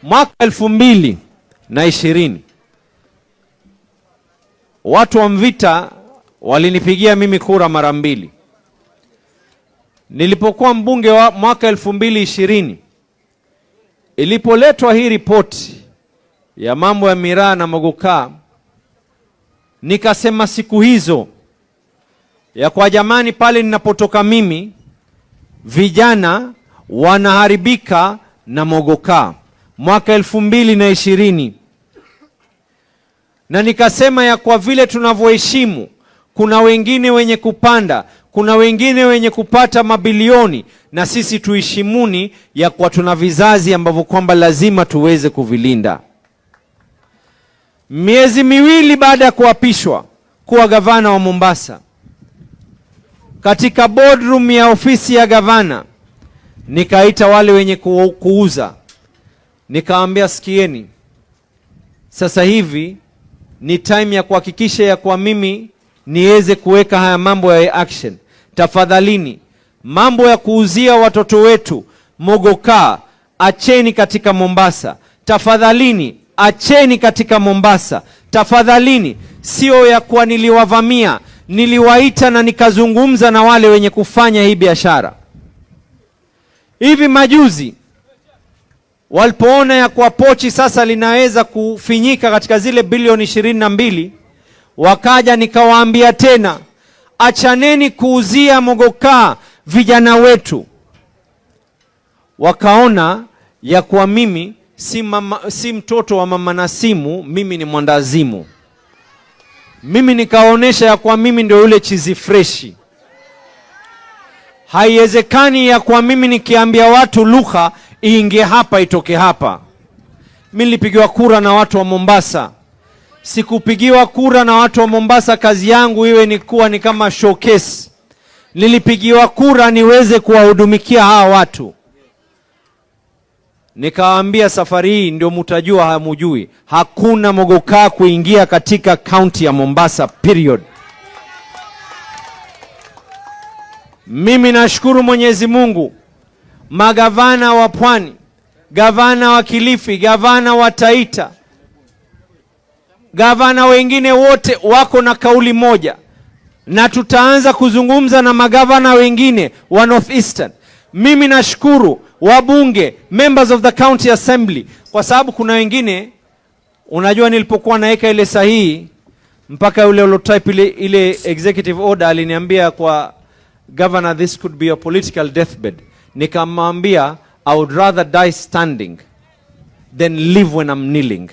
Mwaka 2020 watu wa Mvita walinipigia mimi kura mara mbili. Nilipokuwa mbunge wa mwaka 2020, ilipoletwa hii ripoti ya mambo ya miraa na mogoka, nikasema siku hizo ya kwa jamani, pale ninapotoka mimi vijana wanaharibika na mogoka, mwaka 2020. Na nikasema ya kwa vile tunavyoheshimu, kuna wengine wenye kupanda, kuna wengine wenye kupata mabilioni, na sisi tuheshimuni ya kwa tuna vizazi ambavyo kwamba lazima tuweze kuvilinda. Miezi miwili baada ya kuapishwa kuwa gavana wa Mombasa, katika boardroom ya ofisi ya gavana nikaita wale wenye kuuza, nikawaambia sikieni, sasa hivi ni time ya kuhakikisha ya kwa mimi niweze kuweka haya mambo ya action. Tafadhalini, mambo ya kuuzia watoto wetu mogoka acheni katika Mombasa. Tafadhalini, acheni katika Mombasa. Tafadhalini, sio ya kuwa niliwavamia, niliwaita na nikazungumza na wale wenye kufanya hii biashara. Hivi majuzi walipoona ya kuwa pochi sasa linaweza kufinyika katika zile bilioni 22, wakaja nikawaambia tena, achaneni kuuzia mogoka vijana wetu. Wakaona ya kuwa mimi si mtoto wa mama Nasimu, mimi ni mwandazimu. Mimi nikaonesha ya kuwa mimi ndio yule chizi freshi. Haiwezekani ya kuwa mimi nikiambia watu lugha iingie hapa itoke hapa. Mimi nilipigiwa kura na watu wa Mombasa. Sikupigiwa kura na watu wa Mombasa kazi yangu iwe ni kuwa ni kama showcase. Nilipigiwa kura niweze kuwahudumikia hawa watu. Nikawaambia safari hii ndio mutajua hamujui. Hakuna mogoka kuingia katika county ya Mombasa, period. Mimi nashukuru Mwenyezi Mungu, magavana wa Pwani, gavana wa Kilifi, gavana wa Taita, gavana wengine wote wako na kauli moja, na tutaanza kuzungumza na magavana wengine wa North Eastern. Mimi nashukuru wabunge, members of the county assembly, kwa sababu kuna wengine, unajua nilipokuwa naeka ile sahihi mpaka yule uliotype ile executive order aliniambia kwa governor, this could be a political deathbed. Nikamwambia I would rather die standing than live when I'm kneeling.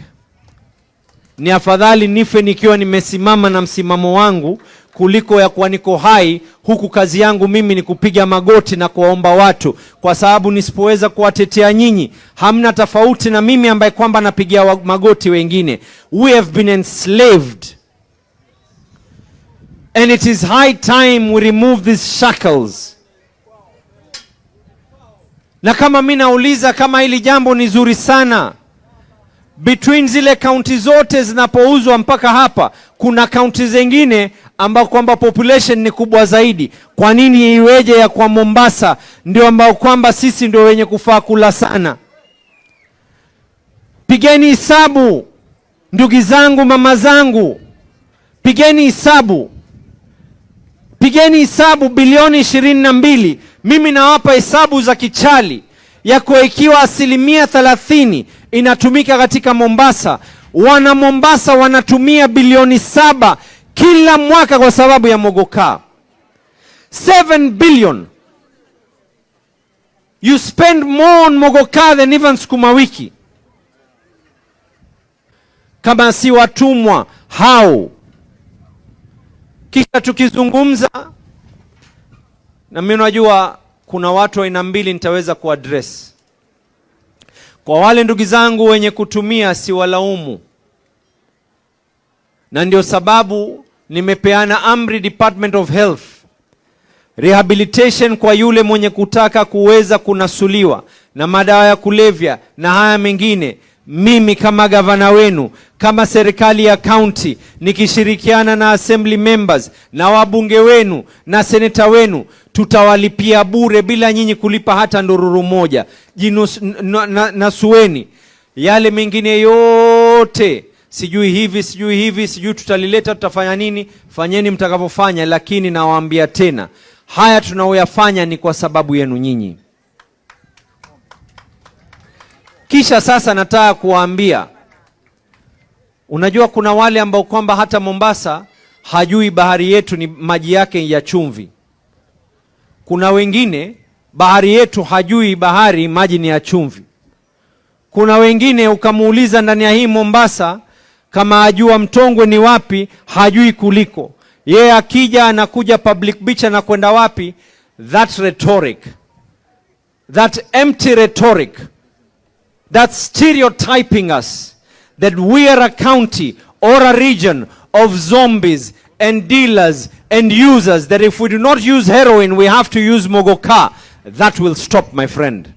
Ni afadhali nife nikiwa nimesimama na msimamo wangu kuliko ya kuwa niko hai huku kazi yangu mimi ni kupiga magoti na kuwaomba watu, kwa sababu nisipoweza kuwatetea nyinyi hamna tofauti na mimi ambaye kwamba napigia magoti wengine. We have been enslaved and it is high time we remove these shackles. Na kama mimi nauliza kama hili jambo ni zuri sana, between zile kaunti zote zinapouzwa mpaka hapa, kuna kaunti zingine ambao kwamba population ni kubwa zaidi. Kwa nini iweje ya kwa Mombasa ndio ambao kwamba sisi ndio wenye kufaa kula sana? Pigeni hesabu ndugu zangu, mama zangu, pigeni hesabu. Pigeni hesabu bilioni 22. Mimi nawapa hesabu za kichali ya kuwa ikiwa 30% inatumika katika Mombasa, wana Mombasa wanatumia bilioni 7 kila mwaka kwa sababu ya mogoka. 7 billion. You spend more on mogoka than even sukuma wiki. Kama si watumwa hao. Kisha tukizungumza, na mimi najua kuna watu aina mbili nitaweza kuaddress. Kwa wale ndugu zangu wenye kutumia siwalaumu, na ndio sababu nimepeana amri Department of Health, rehabilitation kwa yule mwenye kutaka kuweza kunasuliwa na madawa ya kulevya na haya mengine. Mimi kama gavana wenu, kama serikali ya county, nikishirikiana na assembly members na wabunge wenu na seneta wenu, tutawalipia bure bila nyinyi kulipa hata ndururu moja. Nasueni. Yale mengine yote, sijui hivi, sijui hivi, sijui tutalileta, tutafanya nini, fanyeni mtakavyofanya, lakini nawaambia tena, haya tunaoyafanya ni kwa sababu yenu nyinyi. Kisha sasa nataka kuwaambia, unajua kuna wale ambao kwamba hata Mombasa hajui bahari yetu ni maji yake ya chumvi. Kuna wengine bahari yetu hajui bahari maji ni ya chumvi. Kuna wengine ukamuuliza ndani ya hii Mombasa kama ajua Mtongwe ni wapi, hajui kuliko yeye. Akija anakuja public beach anakwenda wapi? That rhetoric, that empty rhetoric, that stereotyping us that we are a county or a region of zombies and dealers and users, that if we do not use heroin, we have to use mogoka. That will stop, my friend.